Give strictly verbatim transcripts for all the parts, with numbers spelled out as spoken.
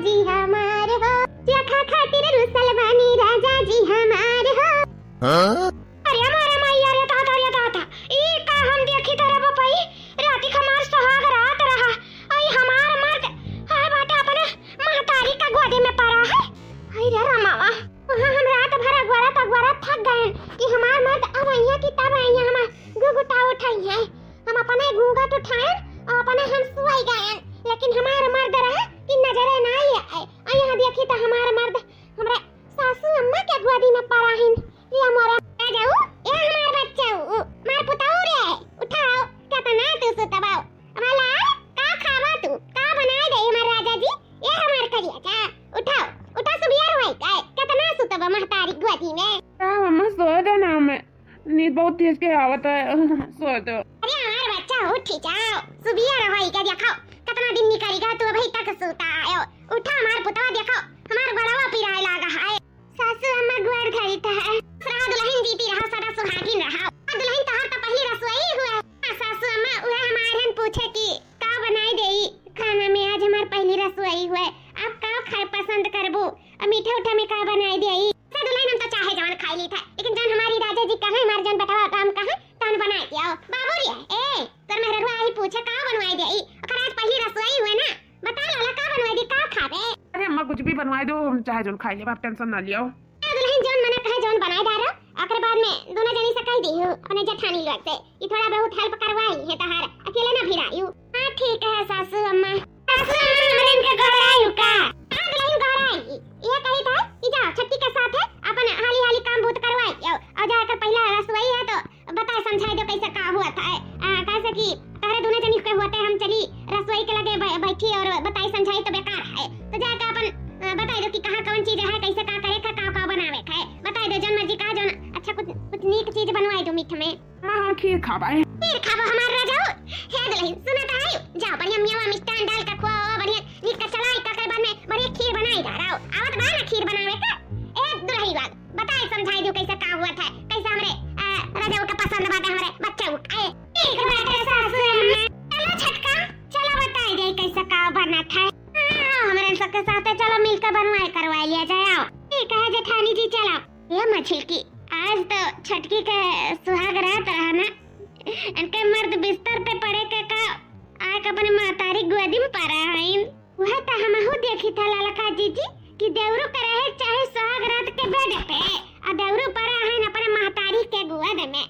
जी हमार हो, चोखा खातिर रुसल बानी राजा जी हमार हो। हाँ? अरे मारे माई, अरे दादा, अरे दादा, ई का हम देखी तरह बपई, राती के हमार सुहाग रात रहा, आई हमार मर्द, हाय बाटे अपने महतारी का गोदी में परा है। हाय रे रामावा, वहाँ हम रात भर अगोरत अगोरत थक गए कि हमार मर्द अब अइहें कि तब अइहें हमार घुघुटा उठाइहें। हम अपने घूंघट उठाएन और अपने हम सुआई गएन, लेकिन हमार मर्द रहा कि नजरे ना आए। और यहाँ देखी तो हमार मर्द हमरे सासू अम्मा के गोदी में परा हिन। या मोरे राजाऊ, ए हमार बच्चाऊ, मार पुताऊ रे, उठाओ, केतना तू सुतबाओ। हमार लाल, का खावा तू, का बनाए दे हमार राजा जी? ए हमार करिया जा, उठाओ, उठा सुबियर होई का, केतना सुतबा महतारी गोदी में। का मम्मा, सोए दे ना हमें। नींद बहुत तेज के आवत है, सोए दो। अरे हमार बच्चा, उठी जाओ, सुबियर होई के देखो, कितना दिन निकल गया तू अभी तक सूता आयो। उठा हमार पुतवा, देखो हमार गोड़वा पिराए लागा है। सासू अम्मा गोड़ धरी त है। रहा दुल्हन जीती रहा, सदा सुहागिन रहा। आ दुल्हन तोहार तो पहली रसोई हुए। हाँ सासू अम्मा, उहे हमार हन पूछे कि का बनाई देई खाना में, आज हमार पहली रसोई हुए, आप का खाए पसंद करबू? अब मीठा उठा में का बनाई देई? से दुल्हन हम तो चाहे जवन खाई ली था, लेकिन जवन हमारी राजा जी कहे, हमार जवन बेटवा काम कहे, तवन बनाई दियो। बाबू रे, ए, तोर मेहररुआ आई पूछे का बनवाई देई? ओकर आज पहली रसोई हुए ना, बता लाला का बनवाई दी, का खाबे? अरे अम्मा, कुछ भी बनवाई दो, हम चाहे जवन खाई लेब, आप tension ना लियो। ए दुल्हन जवन मना कहे जवन बनाई डारो, ओकर बाद में दोनों जनी से कह दी हूँ अपने जेठानी लोग से। ई थोड़ा बहुत help करवाई है तहार, अकेले ना भिड़ायु। हाँ ठीक है सासू अम्मा। सासू अम्मा, हमरे इनके घर आयु का? हाँ दुल्हन घर आई। ये कही था कि जा छट्टी के साथ है अपन हाली हाली काम बहुत करवाई और, और जा एकर पहला रसोई है तो बताए समझाए दो कैसे का हुआ था। आ, कैसे कि तहरे दोनों जनी के होते हम चली रसोई के लगे बै-, बैठी और बताई समझाई तो बेकार है, तो जाके अपन, आ, बताई दो कि कहाँ कौन चीज है, कैसे का करे का, का, का बनावे का है, बताई दो जौन मर्जी का जौन अच्छा कुछ, कुछ नीक चीज बनवाई दो मीठ में। हाँ, हाँ, खीर खाबा है। खीर खाबो हमार राजाऊ। हे दुल्हन, सुनत है, जाओ बढ़िया मेवा मिष्ठान डाल के खुआओ, बढ़िया नीक के चलाई के, ओकरे बाद में बढ़िया खीर बनाई जा रहा। आवत बा ना खीर बनावे का? ए दुल्हन बात, बताई समझाई दू कैसे का हुआ था, कैसे हमरे, अ, राजाऊ के पसंद बाटे हमरे बच्चाऊ। ए, ठीक बाटे सासू अम्मा। चलो छटका, चलो बताई दे कैसे का बनत है। हाँ, हमरे सबके साथे चलो मिलके बनवाई करवाई लिया जाए। आओ। ठीक है जेठानी जी, चलो। ए मझिलकी, आज तो छटकी के सुहाग रात रहा ना, इनके मर्द बिस्तर पे पड़े के का आके अपने महतारी गोदी में परा हईन। वह तो हमहू देखी था ललका जीजी कि देवरू के रहे चाहे सुहाग रात के बेड पे, आ देवरू परा हईन अपने महतारी के गोद में।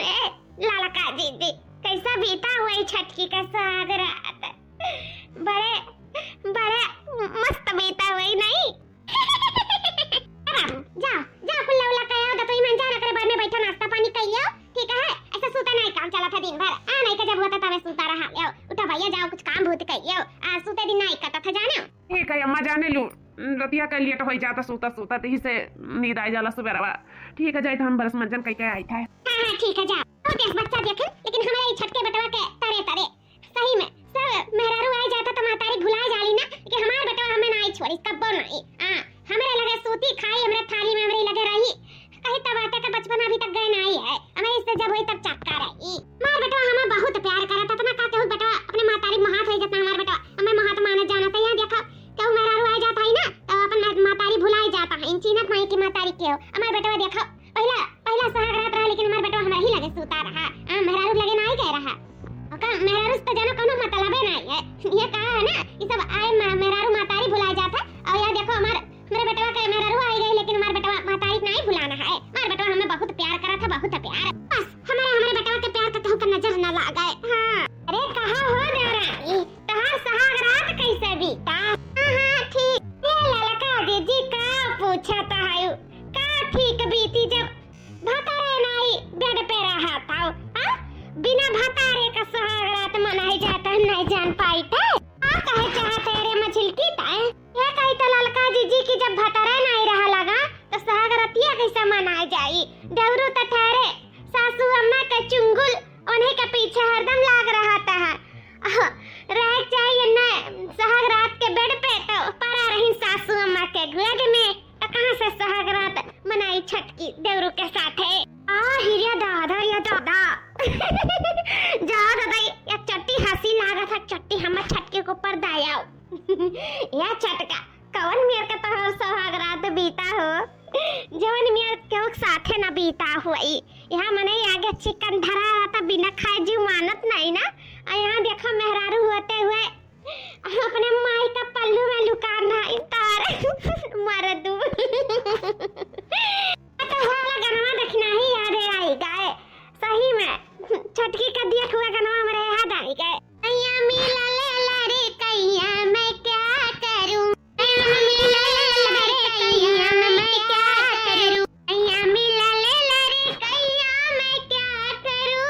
ए, ललका जीजी, कैसा बीता हुआ ई छटकी का सुहाग रात? बड़े, बड़े मस्त बीता हुई नहीं? ए बाबू, जाओ, जाओ, कुल्ला उल्ला कयाओ, दतुई मंजा, ओकरे बाद में बैठो, नाश्ता पानी कइयो, ठीक है? ऐसे सूते नहीं काम चलत है दिन भर, आ नहीं के जब होता तबे सूता रहा, यो, उठो भैया, जाओ, कुछ काम भूत कइयो, आ सूते दिन नहीं कटत है, जाने? ठीक है अम्मा, जाने लू, रतिया के लेट होई जाता सूता सूता, तो इसे नींद आई जाला सुबेरवा। ठीक है, जाई तो हम बरस मंजन कई के आई था। हाँ, हाँ, ठीक है, जाओ। ओ देख, बच्चा देखे, लेकिन हमारे ई छटके बेटवा के तरे तरे सही में, सब मेहरारू आए जाता तो महतारी भुलाए जाली ना, कि हमार बेटवा हमें नाई छोड़ी, कब्बो नाई। हाँ, हमरे लगे सूती खाई, हमरे थाली में हमरे लगे रही। कही तब बाटे का बचपन अभी तक गए नाई है, हमें इससे जब हुई तब चक्का रही। हमार बेटवा हमें बहुत प्यार करत, इतना का केहू बेटवा अपने महतारी महात हो जाता, हमार बेटवा हमें महात माने जाना। तो यहाँ देखा, केहू मेहरारू आए जाता है ना, तो अपन महतारी भुलाए जाता है, इन चीनत माई की महतारी के हो। हमार बेटवा देखा, पहला, पहला सुहाग रात रहा, लेकिन हमार बेटवा हमरा ही लगे सूता रहा। आ, मेहरारू लगे नाई गए रहा। ओका मेहरारू से तो जानो कोनो मतलबे नाई है। ये कहा है ना, ये सब आए मा-, मेहरारू महतारी भुलाए जात है। और यहाँ देखो, हमार, हमारे बेटवा के मेहरारू आई गई, लेकिन हमार बेटवा महतारी नाई भुलाना है। हमार बेटवा हमें बहुत प्यार करा था, बहुत प्यार। बस, हमारे, हमारे बेटवा के प्यार का कहूँ का नजर न लागे। हाँ। अरे, कहा हो देवरानी, तहार सुहाग रात कैसे बीता? हाँ, हाँ, ठीक। ये ललका दीदी का पूछा था, का ठीक बीती जब भतारे नाई बेड पे रहा था, हाँ? बिना भतारे का सुहाग रात मनाई जाता, नहीं जान पाई थे। का कहे चाहते रे मझिलकी ताए? ये कही तो ललका जीजी की जब भतारे नाई रहा लगा, तो सुहाग रतिया कैसे मनाए जाई? देवरू तो ठहरे, सास या छटका, कवन मेर का तोहर सोहाग रात बीता हो, जवन मेर केहू के साथे ना बीता होई। यहाँ मनई आगे चिकन धरा रहता, बिना खाए जीव मानत नहीं ना। आ यहाँ देखो मेहरारू होते हुए अपने माई का पल्लू में लुका नहीं तार मर दू। तो वाला गनवा देखना ही याद आई गए। सही में, छटकी का दिया हुआ गनवा हमरे याद आई गए। सैया मिलल लड़कैया मैं क्या करूं, सैया मिलल लड़कैया मैं क्या करूं, सैया मिलल लड़कैया मैं क्या करूं,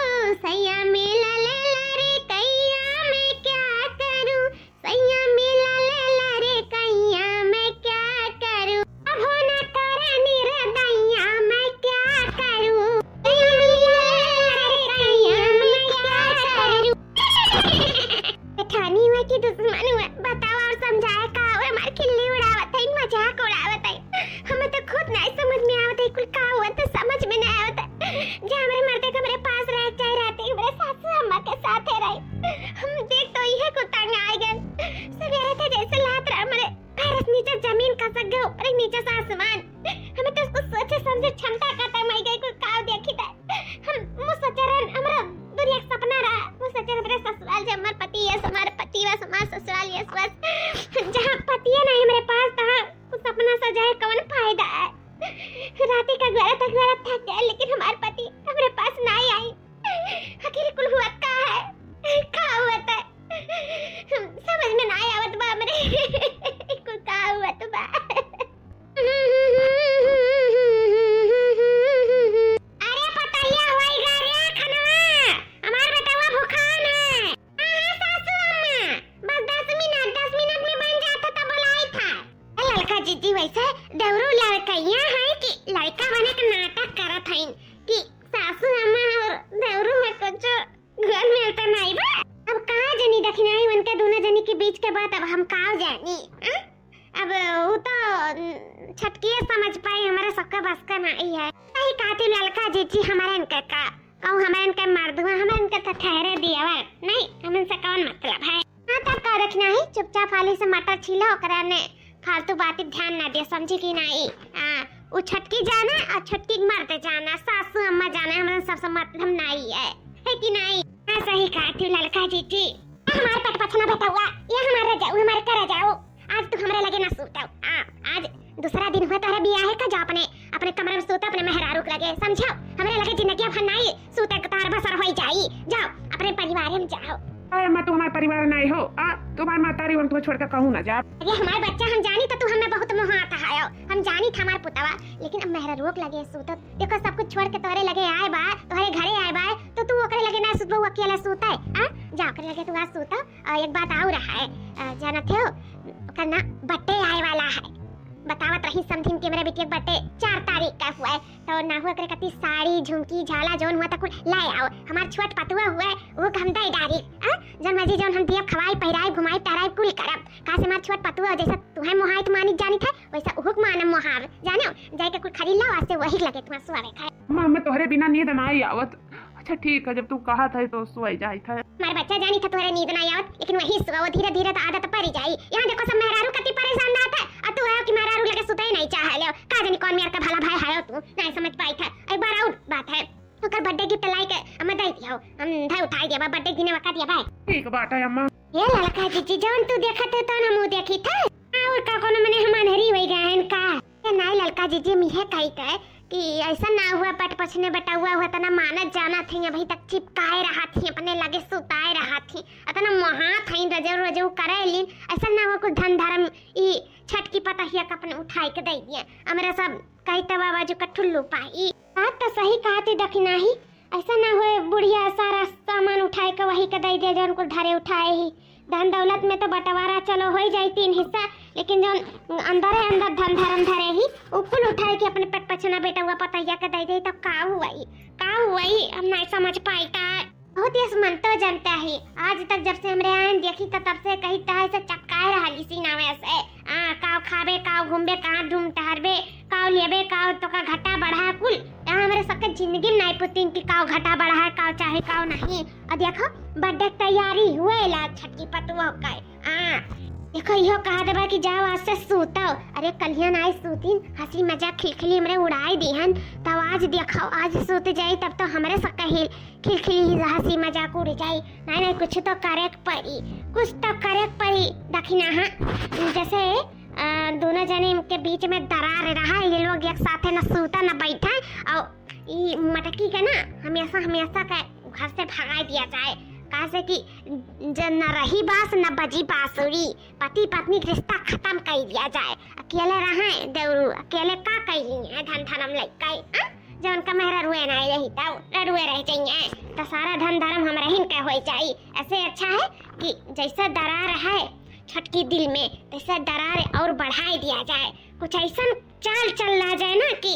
सैया मिलल लड़कैया मैं क्या करूं, सैया मिलल लड़कैया मैं क्या करूं, अब हो ना करा निरदैया मैं क्या करूं, सैया मिलल लड़कैया मैं क्या करूं। जेठानी हुआ कि दुश्मन हुआ, बताओ और समझाए का हुआ? हमार खिल्ली उड़ावत है, मजाक उड़ावत है। हमें तो खुद नहीं समझ में आवत है, कुल का हुआ तो समझ में नहीं आवत है। जे हमरे मर्दे के हमरे पास रहे, चाहे राती हमरे सासू अम्मा के साथे रहे। हम देख तो इहे कुल तंग आए गए। सवेरे थे जैसे लात रहा हमरे पैर से नीचे जमीन खसक गए, ऊपर नीचे से आसमान। हमें तो उसको सोचे समझे क्षमता खत्म हो गई, कुल का देखी था। हम मुँह सोचे रहन, हमरा दुनिया के सपना रहा। मुँह सोचे रहन, हमरे ससुराल जे हमार पति यस, हमार पति वस, हमार ससुराल यस वस। जहाँ पतिये नहीं हमरे पास, तहाँ कुछ सपना सजाए कवन फायदा है? राती का गरत गरत थक गए, लेकिन हमार पति हमरे पास नहीं आई। आखिर कुल हुआ का है? का हुआ था? हम समझ में नहीं आवत बा हमरे। कुल का हुआ तो बा? अरे पतैया, होई गा रे खनवा, हमार बेटवा भुखान है। हाँ, हाँ, सासू अम्मा, बस दस मिनट, दस मिनट में बन जात है, तब बुलाई था। ए, ललका जीजी, वैसे देवरू लड़कैया है कि लड़का बने के नाटक करत हईन कि सासू अम्मा और देवरू में कुछ घुल मिल तो नहीं बा। अब कहाँ जनी दखिनाई उनके दोनों जनी के बीच के बात, अब हम का जानी, हाँ? अब उ तो, न, छटकिए समझ पाई, हमारे सबका बस का नहीं है। सही कहती ललका जीजी, हमारे इनके का कहूँ, हमारे इनके मर्दुआ, हमारे इनके तो ठहरे दियावा नहीं, हम इनसे कौन मतलब है? हाँ, तब का रखना है, चुपचाप हाली से मटर छीलो, ओकरा ने फालतू बात पे ध्यान ना दे, समझी कि नहीं? हाँ, उ छटकी जाने और छटकी के मर्द जाने, सासू अम्मा जाने, हमारे सबसे मतलब नहीं है, है कि नहीं? हाँ, सही कहती ललका जीजी। ये हमार पट पछना बेटवा, ये हमार रजाऊ, हमार का रजाऊ। आज तू हमरे लगे ना सूतव। हाँ, आज दूसरा दिन हुआ तोहरे बियाहे का, जा अपने, अपने कमरे में सूता, अपने मेहरारू के लगे, समझव? हमरे लगे जिंदगी भर नाई सूते के तोहर बसर होई जाई। जाओ, अपने परिवार में जाओ। अरे अम्मा, तू हमार परिवार नाई हो। आ, तुम्हार महतारी हम तुम्हें छोड़ के कहूँ ना जा। अरे हमार बच्चा, हम जानी तो तू हमें बहुत मोहात हायो। हम जानी था हमार पुतवा, लेकिन अब मेहरारू के लगे सूतत। देखो, सब कुछ छोड़ के तोहरे लगे आए बा, तोहरे घरे आए बा, तो तू ओकरे लगे ना सूतबो, वो अकेला सूते, आ? जा ओकरे लगे तू आ सूता। और एक बात और है, अ, जानत हो, ओकर ना birthday आए वाला है। बतावत रही समधिन के मेरे बिटिया के birthday चार तारीख का हुआ है, तो ना हुआ करे कती साड़ी, झुमकी, झाला, जौन हुआ त कुल लाए आओ। हमार छोट पतुआ हुआ है, वो के हम दे डारी। आ? जौन मर्जी जौन हम दियब, खवाई, पहिराई, घुमाई, टहराई, कुल करब। काहे से हमार छोट पतुआ हो, जैसा तुहे मोहाई तो मानित जानित है, वैसा उहुक मानम मोहाब। जानो, जाए के कुल खरीद लो, आज से वही लगे तुम्हार सुआवे खाए। अम्मा, हमें तोहरे बिना नींद ना आई आवत। अच्छा ठीक है, जब तू कहत है तो सोई जाइत है। हमार बच्चा जानी था तोहरे नींद ना आवत, लेकिन वही सुआ वो धीरे धीरे तो आदत पड़ी जाई। यहाँ देखो सब मेहरारू कति परेशान रहत है, और तू है कि मेहरारू लगे सुते ही नहीं चाहे ले। का जानी कौन मेर का भला भाई है तू, नहीं समझ पाई था। एक बार और बात है, ओकर birthday gift लाई के हमें दे दियो, हम धर उठाई दिया, birthday दिने वका दिया भाई। ठीक बात है अम्मा। ये ललका जीजी, जौन तू देखत है तो ना मुँह देखी था। और का कोनो मने हम अनहरी होई गए हैं का? ये नाई ललका जीजी, मिहे कही थे कि ऐसा ना हुआ, पट पछने बटौआ हुआ, तना मानत जानत ही, अभी तक चिपकाए रहत ही, अपने लगे सुताए रहत ही, अतना मोहात ही, रजऊ रजऊ करे लीन, ऐसा ना हुआ कुछ धन धर्म ई छटकी पतहिया के अपने उठाई के दे दिए, हमरा सब कही तब बाबा जो कठुल्लू पाई। बात तो सही कहती दखिनाही, ऐसा ना होए बुढ़िया सारा सामान उठाए के वही के दे दे जौन कुल धरे उठाए ही। धन दौलत में तो बंटवारा चलो होई जाई तीन हिस्सा, लेकिन जौन अंदर है, अंदर धन धरम धरे ही, उ कुल उठाए के अपने पेट पछना बेटवा पतैया के दे दे, तब का हुई, का हुई, हम नहीं समझ पाई का। बहुत यस मन तो जनता ही, आज तक जब से हमरे आयन देखी त तब से कही तहे से चपकाए रहली सीनावे से। आ, काव खाबे, काव घूमबे, कहाँ डूम टहरबे, काव लेबे, काव तोका घटा बढ़ा कुल। यहाँ हमरे सबके जिंदगी में नहीं पुतिन कि काव घटा बढ़ा है, काव चाहे, काव नहीं। और देखो, birthday के तैयारी हुए ला छटकी पतुओ के। आ, देखो, इहो कहा देबा कि जाओ आज से सूतो। अरे, कलिया नाई सूतीन, हँसी मजाक खिलखिली हमरे उड़ाई दीहन, तब आज देखो, आज सूत जाई तब तो हमरे सब कहिल खिलखिली ही हँसी मजाक उड़ जाई। नाई, नाई, कुछ तो करे के पड़ी, कुछ तो करे के पड़ी। देखी ना, हाँ, जैसे, अ, दोनों जने के बीच में दरार रहा, ये लोग एक साथे न सूता न बैठा, और ई मटकी के ना हमेशा, हमेशा के घर से भगाई दिया जाए, काहे से कि ज-, न रही बास न बजी बांसुरी, पति पत्नी के रिश्ता खतम कर दिया जाए। अकेले रहे देवरू, अकेले का कैली है धन धरम लइके, हाँ? जब उनका मेहररुए नाई रही तब ररुए रह जाइए, तो सारा धन धरम हमरहिन के हो जाई। ऐसे अच्छा है कि जैसे दरार है छोटकी दिल में, तैसे दरार और बढ़ाई दिया जाए। कुछ ऐसन चाल चल ला जाए ना कि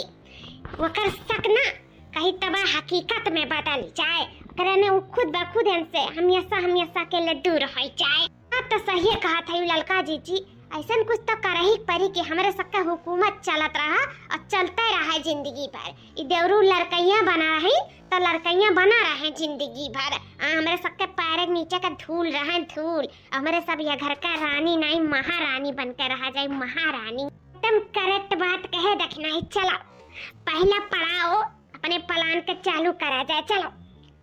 ओकर शक ना कहीं तबा हकीकत में बदल जाए, ओकरे में उ खुद ब खुद हमसे हमेशा, हमेशा के लिए दूर हो जाए। बात तो सही कहत है ललका जीजी, ऐसन कुछ तो करही के पड़ी कि हमरे सबके हुकूमत चलत रहा और चलते रहे जिंदगी भर। ई देवरू लड़कइया बना रही तो लड़कइया बना रहे जिंदगी भर, आ हमरे सबके पैर के नीचे का धूल रहे धूल, हमरे सब यह घर का रानी नाई महारानी बन के रहा जाए, महारानी। एकदम correct बात कहे दखिनाही। चलो, पहला पड़ाव अपने plan के चालू करा जाए। चलो,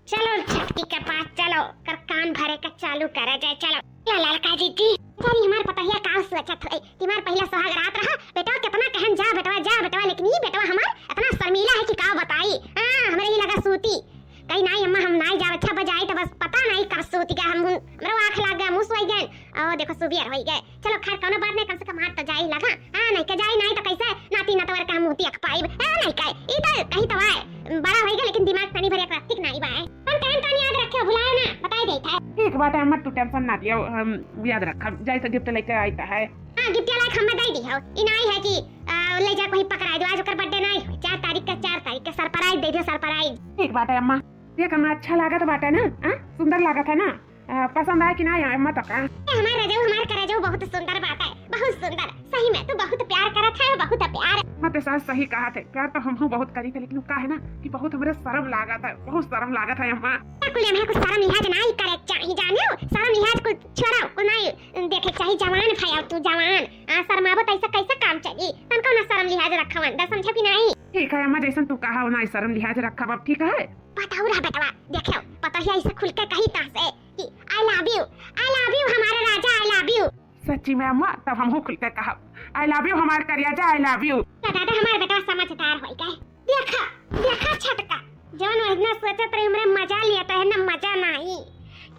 चलो छोटकी के पास चलो, कर कान भरे के चालू करा जाए। चलो, चलो ललका जीजी। बेचारी हमार पतोहिया का सोचत होई कि हमार पहला सुहाग रात रहा, बेटवा कितना कहन जा बेटवा, जा बेटवा, लेकिन ई बेटवा हमार इतना शर्मीला है कि का बताई। हाँ, हमरे ही लगा सूती। कही नाई अम्मा, हम नाई जाब, अच्छा बजाई तो बस पता नाई कब सूती गए, हम, हमरो आँख लाग गए, मुँह सोई गए, और देखो सुबियर होई गए। चलो खैर, कौनो बात नहीं, कम से कम हाथ तो जाई लगा। हाँ, नहीं के जाई नहीं तो कैसे नाती नतवर का मुँह देख पाइब? हाँ, नहीं के, ई तो कहीं तो आए, बड़ा होई गए, लेकिन दिमाग तनी भर एक रत्ती के नाई बाए। कौन कहन कौन याद रखे, भुलाए ना, बताई देत है। ठीक बात है अम्मा, तू tension ना लियो, हम याद रखब, जाई तो gift लेके आई तो है। हाँ, gift वाला एक हमें दे दी हो, ई नाई है कि, आ, ले जा कोई पकड़ाई दो, आज ओकर birthday नाई है, चार तारीख का, चार तारीख का surprise दे दियो, surprise। ठीक बात है अम्मा, ये करना अच्छा लागत बाटे ना, हाँ? सुंदर लागत है ना? आ, पसंद आए कि ना आए, मत का? ए, हमार रजऊ, हमार करजऊ बहुत सुंदर बाटे, बहुत सुंदर। सही में तू बहुत प्यार करत है, बहुत प्यार। मत सास सही कहा थे, प्यार तो हमहू बहुत करी थे, लेकिन का है ना कि बहुत हमरे शर्म लागत है, बहुत शर्म लागत है अम्मा। कुल हमें कुछ शर्म लिहाज नाई करे के चाही, जानियो? शर्म लिहाज कुछ छोड़ो, कुछ नाई देखे के चाही। जवान भया तू, जवान। आ, शर्माबो तो ऐसा कैसे काम चली? तनको ना शर्म लिहाज रखवन दा, समझो कि नाई? ठीक है अम्मा, जैसन तू कहा हो ना, शर्म लिहाज रखब, अब ठीक है। बताऊ रहा बेटवा, देखो, पतोहिया ऐसे खुल के कही ता से कि I love you, I love you हमारे राजा, I love you। सच्ची में अम्मा, तब हमहू खुल के कहब, I love you हमार करियाजा, I love you। तो दादा, हमार बेटवा समझदार होई गए। देखा, देखा छोटका, जवन वजना सोचत रही, हमरे मजा लिया तो है ना, मजा नाई।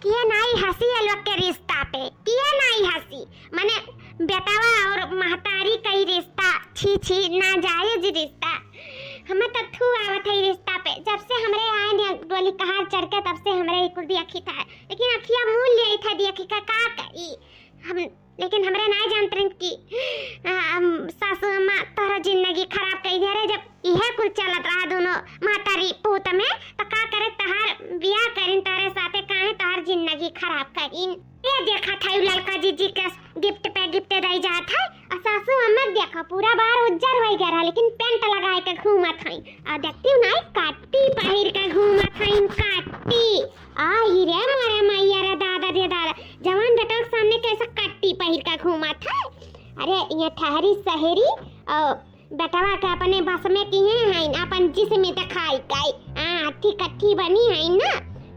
किए नाई हँसी ये लोग के रिश्ता पे, किए नाई हँसी, माने बेटवा और महतारी का ही रिश्ता, छी छी, नाजायज रिश्ता। हमें तो थू आवत है ई रिश्ता पे। जब से हमरे आए ने डोली कहार चढ़ के, तब से हमरे ई कुल देखी था, लेकिन अखिया मूल लिया था देखी का, का करी हम, लेकिन हमरे नाई जानत रहन कि, आ, हम, सासू अम्मा तोहरा जिंदगी खराब कई दे रहे। जब इहे कुल चलत रहा दोनों महतारी पूत में, तो का करे तहार बियाह करिन तोहरे साथे, काहे तोहार जिंदगी खराब करिन? ये देखा था यू ललका जीजी के gift पे gift दई जात है। और सासू अम्मा देखो, पूरा बार उज्जर होई गया रहा, लेकिन pant लगाए के घूमत हईं। और देखती हूँ ना, काटी पहिर के घूमत हईं, काटी। आ ही रे मोरे मैया रे दादा रे दादा, जवान बेटवा के सामने कैसा काटी पहिर के घूमत है। अरे ये ठहरी सहेरी, और बेटवा के अपने बस में किहे हईन, अपन जिस्म दिखाई के। आ, अट्ठी कट्ठी बनी हईन ना।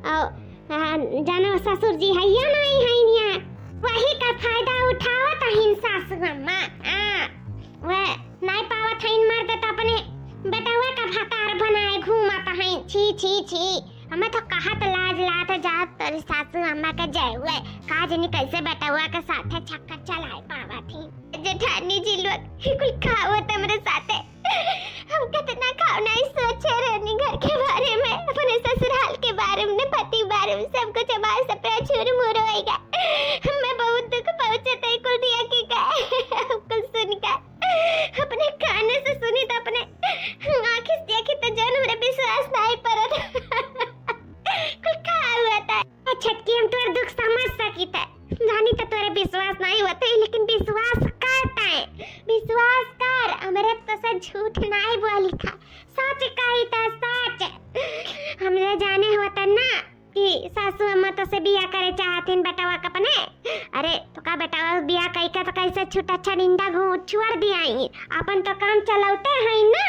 और, आ, जानो ससुर जी हइया नाई हईन यहाँ। वही का फायदा उठावत हईन सासू अम्मा। आ, वे नाई पावत हईन मर्द त अपने बेटवा का भतार बनाए घूमत हईन। छी, छी, छी। हमें तो कहत लाज लात जात तोरी सासू अम्मा के जय हुए। का जनी कैसे बेटवा के साथे चक्कर चलाए पावत ही। जेठानी जी लोग, ई कुल का होत हमरे साथे? हम कितना खाव नहीं सोचे रहनी घर के बारे में, अपने ससुराल के बारे में, पति बारे में, सब कुछ हमारे सपना चूर मूर होएगा। हमें बहुत दुख पहुँचे थे कुल दिया के का, हम कुल सुन का, अपने काने से सुनी तो अपने आँखें से देखी तो जौन हमरे विश्वास नहीं परत। कुल का हुआ था? ए छोटकी, हम तोर दुख समझ सकी थे, जानी तो तोरे विश्वास नहीं होते, लेकिन विश्वास कर तैं, विश्वास कर, हमरे तो से झूठ नहीं बोली था, सच कही था, सच। हमरे जाने होते ना कि सासू अम्मा तो से बिया करे चाहतीन बेटवा के अपने, अरे, तो का बेटा, बियाह कई के तो कैसे छुटा छनिंदा घूंट छुअर दियाई, अपन तो काम चलौते हैं ना।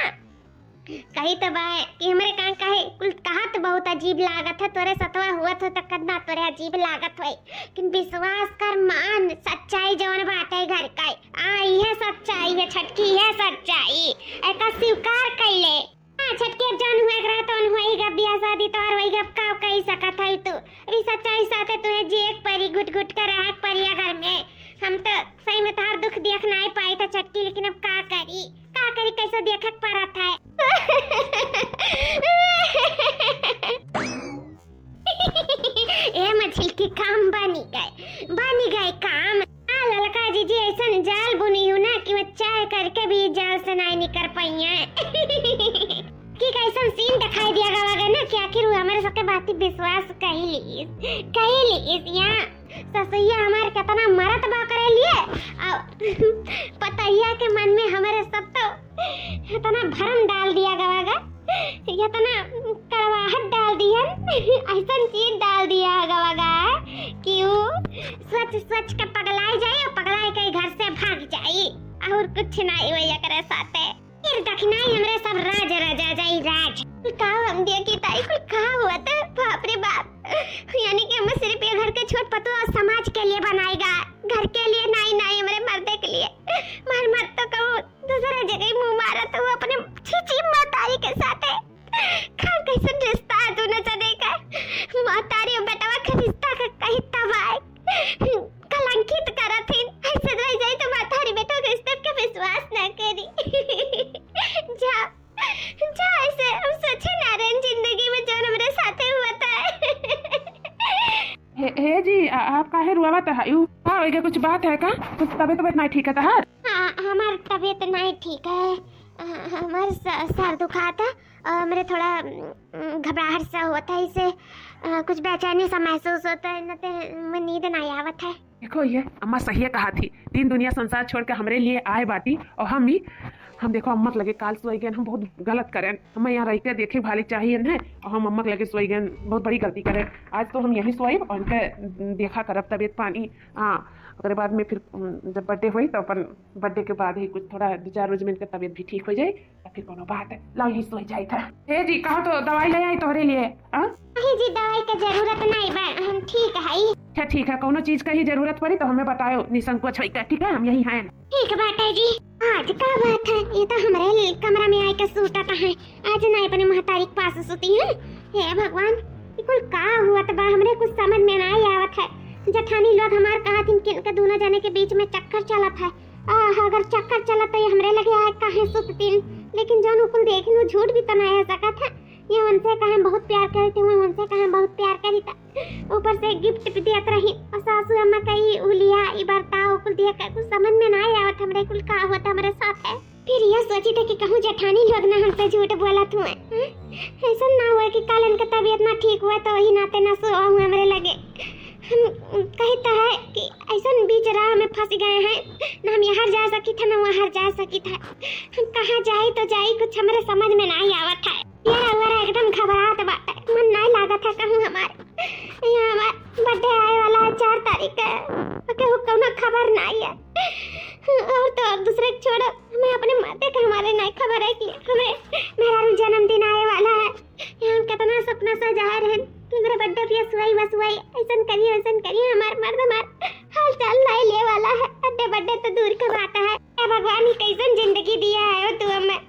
कही तो बाय कि हमरे कान काहे कुल कहा तो बहुत अजीब लागत है, तोरे सतवा हुआ तो, तो कतना तोरे अजीब लागत होई, लेकिन विश्वास कर, मान, सच्चाई जवन बाटे घर का, आ, इहे सच्चाई है छटकी, इहे सच्चाई, एका स्वीकार कैले। हाँ, छटकी, अब जौन हुए के रहे, तौन हुए ही, गप बियाह शादी तोहार वही गप का कही सकत है तू। अभी सच्चाई साथे तुहे जिए के परी, घुट घुट के रहे के परी है घर में। हम तो सही में तोहार दुख देख नाई पाई था छटकी, लेकिन अब का करी, का करी, कैसे देखे के पड़त है। ए मछली के काम बनी गए, बनी गए काम। आ ललका जीजी ऐसन जाल बुनी हूँ ना कि वो चाह करके भी जाल से नाई निकर पाइए। कि कैसन सीन दिखाई दिया गवा गए ना कि आखिर वो हमारे सबके बात पे विश्वास कही लीस, कही लीस। यहाँ ससुइया हमारे कितना मरत बा करे लिए, और पतैया के मन में हमारे सब तो इतना भरम डाल दिया गवा गा, इतना कड़वाहट डाल दिहन, ऐसन चीज डाल दिया गवा गा कि वो सोच सोच के पगलाई जाए और पगलाई के घर से भाग जाए, और कुछ नहीं हुई एकरे साथे। फिर दखिनाई हमरे सब राज राजा जाई राज। का हम देखी ताई, कुल का हुआ था? बाप रे बाप, यानी कि हमें सिर्फ ये घर के छोट पतोह और समाज के लिए बनाएगा, घर के लिए नहीं, नहीं, हमरे मर्दे के लिए। मर मत तो कहूँ दूसरा जगह मुंह मारा तो वो अपने छीछी महतारी के साथे। का कैसन रिश्ता है दोनों जने का? महतारी और बेटवा का रिश्ता का कहीं तबाह, कलंकित करत हिन। ऐसे रह जाई तो महतारी बेटवा के रिश्ते के विश्वास ना करी। जा, जा, ऐसे हम सोचे ना रहन जिंदगी में जौन हमरे साथे हुआ था। हे, हे जी, आ, आप काहे रुआवत है? यू का होइगा? कुछ बात है का? कुछ तबीयत, तबीयत नहीं ठीक है तहार? हाँ, हमार तबीयत नहीं ठीक है। अ, हमार स-, सर दुखाता और मेरे थोड़ा, उम, घबराहट सा होता है, इसे, अ, कुछ बेचैनी सा महसूस होता है, न ते में नींद नहीं आवत है। देखो, ये अम्मा सही कहा थी, दीन दुनिया संसार छोड़ के हमरे लिए आए बाटी और हम ही, हम देखो अम्मा के लगे काल सोई गए, हम बहुत गलत करें। हमें यहाँ रह के देखे भाली चाहिए न, और हम अम्मा के लगे सोई गए, बहुत बड़ी गलती करें। आज तो हम यहीं सोई और इनके देखा करब तबीयत पानी। हाँ, ओकरे बाद में फिर, उम, जब बर्थडे होई तो अपन बर्थडे के बाद ही कुछ थोड़ा दो चार रोज में इनके तबीयत भी ठीक हो जाए, तो फिर कोनो बात है, लाओ यहीं सोई जाए था। ए जी, कहो तो दवाई ले आई तोहरे लिए, हाँ? नहीं जी, दवाई के जरूरत नहीं बा, हम ठीक है। अच्छा ठीक है, कोनो चीज का ही जरूरत पड़ी तो हमें बतायो, निसंकोच होइके, ठीक है, हम यहीं हैं। ठीक बाटे जी। आज का बात है, ये तो हमरे कमरा में आके सूतत है, आज ना अपने महतारी के पास सुती है। हे भगवान, ये कुल का हुआ त बा, हमरे कुछ समझ में ना आवत है। जेठानी लोग हमार कहा थी कि इनके दोनों जने के बीच में चक्कर चलत है। आह, अगर चक्कर चलत तो ये हमरे लगे आए काहे सुततीन, लेकिन जौन उ कुल देखिन वो झूठ भी तो ना हो सकत है। ये उनसे कहे हम बहुत प्यार करी थी, वो उनसे कहे हम बहुत प्यार करी था। ऊपर से गिफ्ट भी देत रही और सासू अम्मा कही उ लिया, ई बरताव, कुल दिया, कुछ समझ में ना आवत हमरे, कुल का होत हमरे साथ है। फिर ये सोची था कि कहूँ जेठानी लोग ना हमसे झूठ बोलत हुए, हैं? ऐसा ना हुआ कि कल इनका तबीयत ना ठीक हुआ तो वही नाते ना सोवा हुआ हमरे लगे। हम कही तो है कि ऐसा बीच राह में फंस गए हैं, ना हम यहाँ जा सकी था ना वहाँ जा सकी था। हम कहाँ जाई तो जाई, कुछ हमरे समझ में नहीं आवत है। यार, अउर एकदम घबरात बाटे, मन नाय लागत है कहूँ हमार। यहाँ हमार बर्थडे आए वाला है चार तारीख का, केहू कौनो खबर नाय है। और तो और दूसरे के छोड़ो, हमें अपने माते का हमारे नाय खबर है कि हमें मेहरारू जन्मदिन आए वाला है। यहाँ हम कितना सपना सजाए रहन कि मेरा बर्थडे पे सुआई बसुआई, ऐसन करिए, वैसन करिए, हमार मर्द हमार हाल चाल नाय ले वाला है। बर्थडे, बर्थडे तो दूर का बात है। हे भगवान, ई कैसन जिंदगी दिया है वो तू हमें,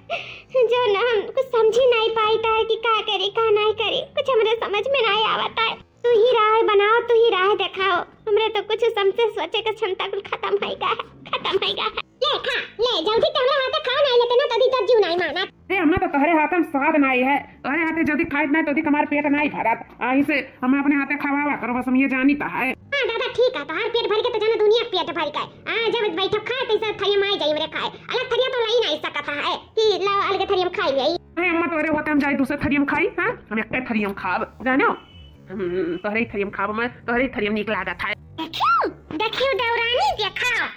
जो ना हम कुछ समझी नहीं पाई था कि का करी, का नहीं करी, कुछ हमरे समझ में नहीं आवत है। तू ही राह बनाओ, तू ही राह दिखाओ। हमरे तो कुछ समझे सोचे के क्षमता कुल खत्म होइगा है, खत्म होइगा है। ले खा, ले, जल्दी ते हमरे हाथे खाओ, नहीं लेते ना तो दी तब जीव नहीं मानत। ए, हमें तो तोहरे हाथे में स्वाद नहीं है, तोहरे हाथे जल्दी खाए ना तो दी हमारे पेट नहीं भरत। आई से हमें अपने हाथे खवावा करो, बस हम ये जानी तो है। हाँ दादा, ठीक है, तोहार पेट भर के तो जाना दुनिया के पेट भर के। हाँ, जब बैठब खाए, तैसे थरिया में आई जाई हमरे खाए। अलग थरिया तो लाई नहीं सकत है कि लाओ अलग थरिया में खाई ले। अरे अम्मा, तोरे होते हम जाई दूसरे थरिया में खाई, हाँ? हम एक थरिया में खाब, जानो? हम तोहरे ही थरिया में खाब, मैं तोहरे ही थरिया में नीक लागत है। देखियो, देखियो देवरानी, देखा।